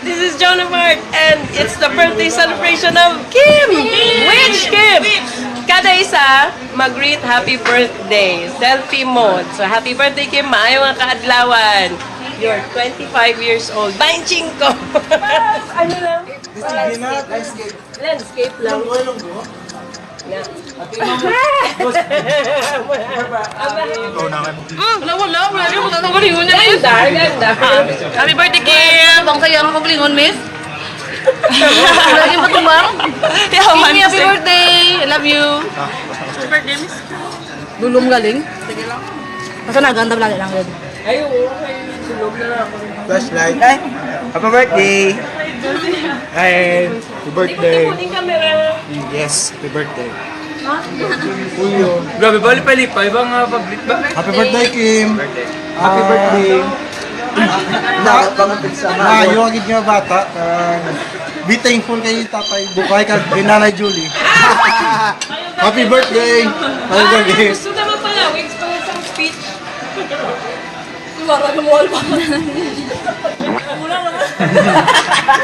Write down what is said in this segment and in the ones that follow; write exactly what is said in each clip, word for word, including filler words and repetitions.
This is Joan of Arc, and it's the birthday celebration of Kim! Which Kim? Kada isa, mag-greet happy birthday. Selfie mode. So, happy birthday, Kim. Maayo nga kaadlawan. You're twenty-five years old. Bainchingko! Ano lang? Landscape. Landscape lang. Ikaw na nga. Mm, wala, wala, wala. Di mo na nagalingon na. Ganda, ganda. Ah, happy birthday, Kim! Bang kaya nga kagalingon, miss? Lagi mo tumang. Yaman, Kimi, happy birthday! I love you. Happy birthday, miss. Dulong galing. Sige lang. Basta naganda lang lang yun. Ay, oo. Ay, sulog na lang ako. Flashlight. Ay. Happy birthday! Ay, happy birthday. Tingnan mo yung camera. Yes, happy birthday. Uyo. Grabe, bali pa lipa. Ibang uh, pag-greet ba? Happy birthday, Kim. Birthday. Happy birthday. Dapat pang pizza. Maayo ang inyo bata. Ah, be thankful kay tatay. Bukay kag kay Nanay Julie. Happy birthday. Happy birthday. Gusto naman pala. Wait, gusto mo isang speech? Suwara na mo, Alba. Wala na.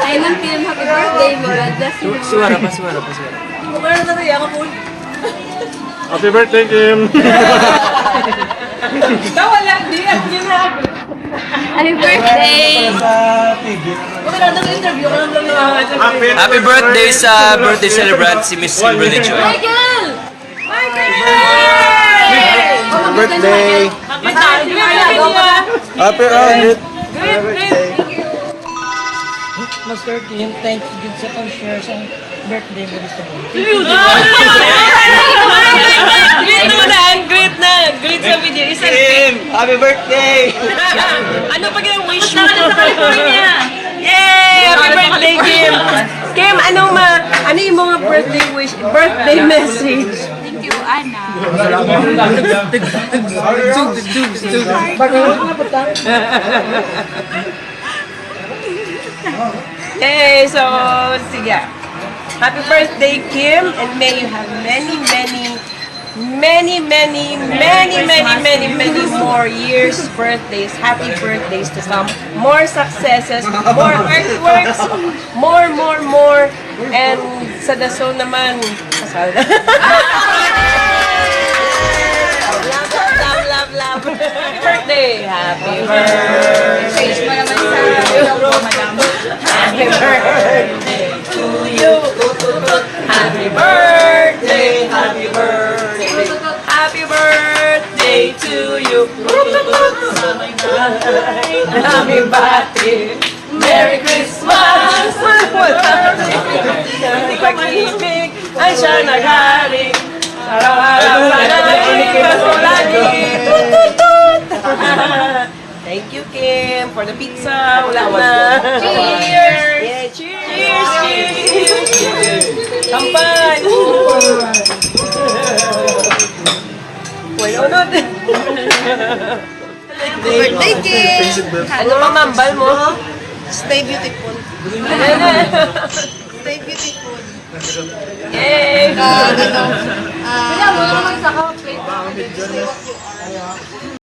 Ayun ang film, happy birthday, God bless you. Suwara pa, suwara pa, suwara. Suwara na tayo, ako po. Happy birthday, Kim! Ikaw, wala, di, at yun na. Happy birthday! Sa T V. Wala na, interview ka lang lang. Happy birthday sa birthday celebrant, si Miss Kimberly Joy. Michael! Birthday! Happy birthday! Happy birthday! Master Kim, thank you sa pag-share sa birthday mo gusto mo. Greet mo na, greet na, greet sa video. Isa Kim, happy birthday! Ano pa yung wish mo? Yay! Happy birthday, Kim! Kim, anong ma ano yung mga birthday wish, birthday message? Thank you, Ana. Hey, so, sige. Happy birthday, Kim, and may you have many, many, many, many, many, many, many, many more years, birthdays, happy birthdays to come, more successes, more artworks, more, more, more, and sa dason naman, kasal na. Love, love, love, love. Happy birthday! Happy birthday! Change mo naman sa madam. Happy birthday to you! Happy birthday! Happy birthday! Happy birthday to you! Happy birthday! Merry Christmas! Pag-ibig ang siya naghari. Araw-araw panalangin, Pasko lagi. Tut, tut, tut. Thank you, Kim, for the pizza. Wala na. Cheers! Yeah, cheers! Cheers! Kampay! Wala na. Birthday cake! Ano pa mambal mo? Stay beautiful. Stay beautiful. Yay! Ah, ano, ah,